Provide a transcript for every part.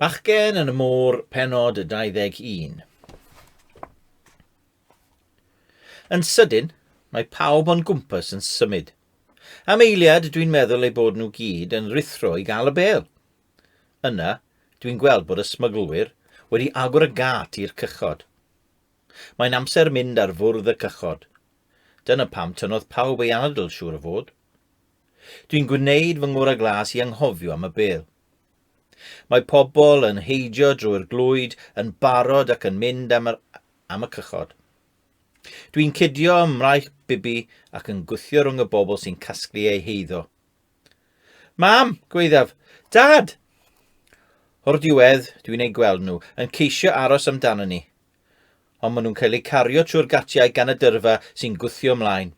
Bachgen yn y Môr, pennod 21. Yn sydyn, mae pawb o'n gwmpas yn symud. Am eiliad, dwi'n meddwl eu bod nhw gyd yn rhuthro i gael y bêl. Yna, dwi'n gweld bod y smyglwyr wedi agor y gât i'r cychod. Mae'n amser mynd ar fwrdd y cychod. Dyna pam tynnodd pawb ei anadl, siŵr o fod. Dwi'n gwneud fy ngorau glas i anghofio am y bêl. Mae pobl yn heidio drwy'r glwyd yn barod ac yn mynd am, yr, am y cychod. Dwi'n cydio ym mraich Bibi ac yn gwthio rhwng y bobl sy'n casglu eu heiddo. Mam! gwaeddaf. Dad! O'r diwedd, dwi'n eu gweld nhw yn ceisio aros amdano ni. Ond maen nhw'n cael eu cario trwy'r gatiau gan y dyrfa sy'n gwthio ymlaen.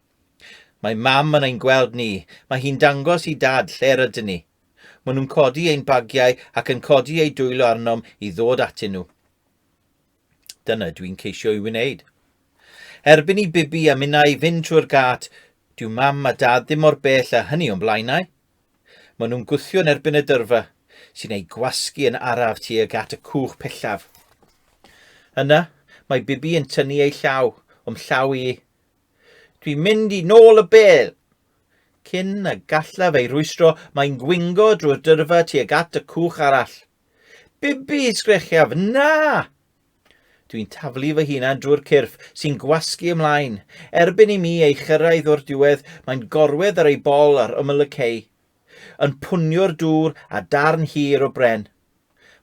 Mae mam yn ein gweld ni. Mae hi'n dangos i dad lle rydyn ni. Maen nhw'n codi ein bagiau ac yn codi eu dwylo arnom i ddod atyn nhw. Dyna dwi'n ceisio ei wneud. Erbyn i Bibi a minnau fynd trwy'r gât, dyw mam a dad ddim mor bell â hynny o'n blaenau. Maen nhw'n gwthio yn erbyn y dyrfa, sy'n eu gwasgu yn araf tuag at y cwch pellaf. Yna, mae Bibi yn tynnu ei llaw o'm llaw i. Dwi'n mynd i nôl y bêl! Cyn y gallaf ei rwystro, mae'n gwingo drwy'r dyrfa tuag at y cwch arall. Bibi, sgrechiaf, na! Dwi'n taflu fy hunan drwy'r cyrff sy'n gwasgu ymlaen. Erbyn i mi ei chyrraedd o'r diwedd, mae'n gorwedd ar ei bol ar ymyl y cei, yn pwnio'r dŵr a darn hir o bren.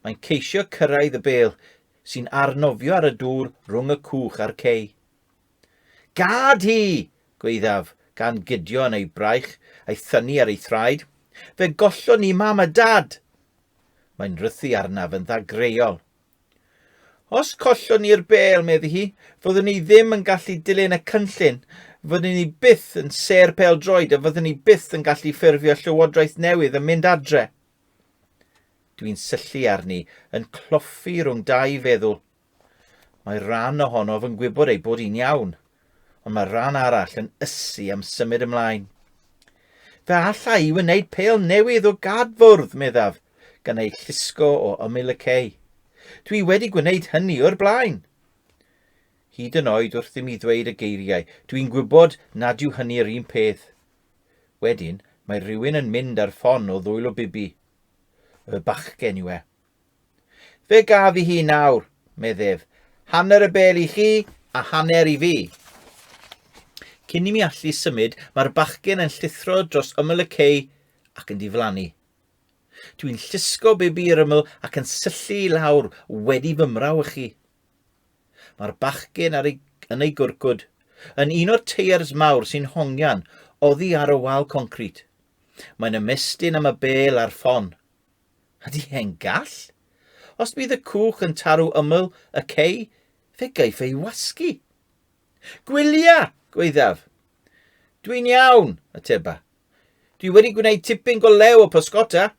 Mae'n ceisio cyrraedd y bêl, sy'n arnofio ar y dŵr rhwng y cwch a'r cei. Gad hi! gwaeddaf, gan gydio yn ei braich a'i thynnu ar ei thraed. Fe gollon ni mam a dad! Mae'n rhythu arnaf yn ddagreuol. Os collwn ni'r bêl, meddi hi, fyddwn ni ddim yn gallu dilyn y cynllun, fyddwn ni byth yn sêr pêl-droed a fyddwn ni byth yn gallu ffurfio llywodraeth newydd a mynd adre. Dwi'n syllu arni, yn cloffi rhwng dau feddwl. Mae rhan ohonof yn gwybod ei bod hi'n iawn, ond mae rhan arall yn ysu am symud ymlaen. Fe alla i wneud pêl newydd o gadfwrdd, meddaf, gan ei llusgo o ymyl y cei. Dwi wedi gwneud hynny o'r blaen. Hyd yn oed wrth i mi ddweud y geiriau, dwi'n gwybod nad yw hynny'r un peth. Wedyn, mae rhywun yn mynd ar ffon o ddwylo Bibi. Y bachgen yw e. Fe gaf i hi nawr, meddef. Hanner y bêl i chi a hanner i fi. Cyn i mi allu symud, mae'r bachgen yn llithro dros ymyl y cei ac yn diflannu. Dwi'n llusgo Bibi i'r ymyl ac yn syllu i lawr wedi fy mrawychu. Mae'r bachgen ar ei, yn ei gwrcwd, yn un o'r teiars mawr sy'n hongian oddi ar y wal concrit. Mae'n ymestyn am y bêl a'r ffon. Ydy e'n gall? Os bydd y cwch yn tarw ymyl y cei, fe gaiff ei wasgu. Gwylia! gwaeddaf. Dwi'n iawn, ateba. Dwi wedi gwneud tipyn go lew o pysgota.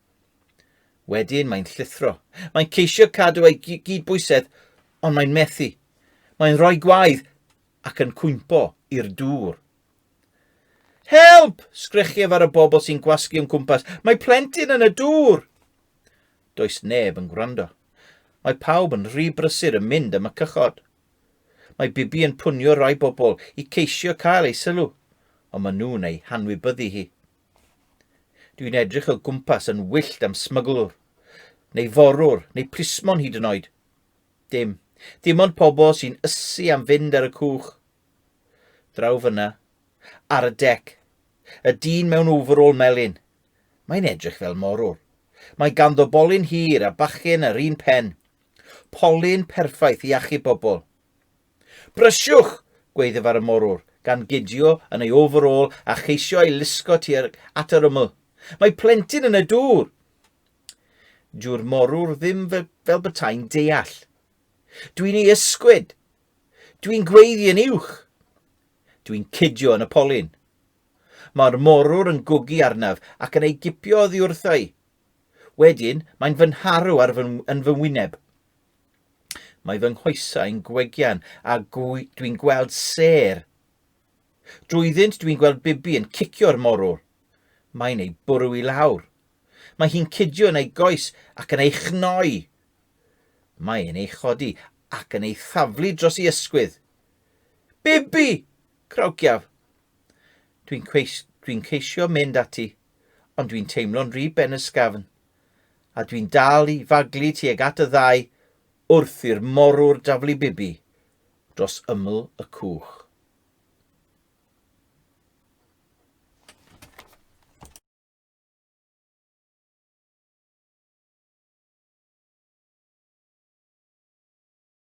Wedyn mae'n llithro. Mae'n ceisio cadw ei gyd-bwysedd, ond mae'n methu. Mae'n rhoi gwaedd ac yn cwympo i'r dŵr. Help! Sgrechiaf ar y bobl sy'n gwasgu o'n cwmpas. Mae plentyn yn y dŵr! Does neb yn gwrando. Mae pawb yn rhy brysur yn mynd am y cychod. Mae Bibi yn pwnio rai bobl i ceisio cael ei sylw, ond maen nhw'n ei hanwybyddu hi. Dwi'n edrych o gwmpas yn wyllt am smyglwr, neu forwr, neu plismon hyd yn oed. Dim. Dim ond pobl sy'n ysu am fynd ar y cwch. Draw fyna, ar y dec, y dyn mewn overall melyn. Mae'n edrych fel morwr. Mae ganddo bolyn hir a bachgen yr un pen. Polyn perffaith i achub bobl. Brysiwch! gweiddi ar y morwr, gan gydio yn ei overall a cheisio ei lusgo tuag at yr ymyl. Mae plentyn yn y dŵr! Dyw'r morwr ddim fel, fel bytai'n deall. Dwi'n ei ysgwyd! Dwi'n gweiddi yn uwch. Dwi'n cydio yn y polyn. Mae'r morwr yn gwgu arnaf ac yn ei gipio oddi wrtha i. Wedyn, mae'n fy nharw ar fy, yn fy wyneb. Mae fy nghoesau'n gwegian a dwi'n gweld sêr. Drwyddynt dwi'n gweld Bibi yn cicio'r morwr. Mae'n ei bwrw i lawr. Mae hi'n cydio yn ei goes ac yn ei chnoi. Mae e'n ei chodi ac yn ei thaflu dros ei ysgwydd. Bibi! Crawciaf. Dwi'n dwi ceisio mynd ati, ond dwi'n teimlo'n rhy benysgafn, a dwi'n dal i faglu tuag at y ddau wrth i'r morwr daflu Bibi dros ymyl y cwch.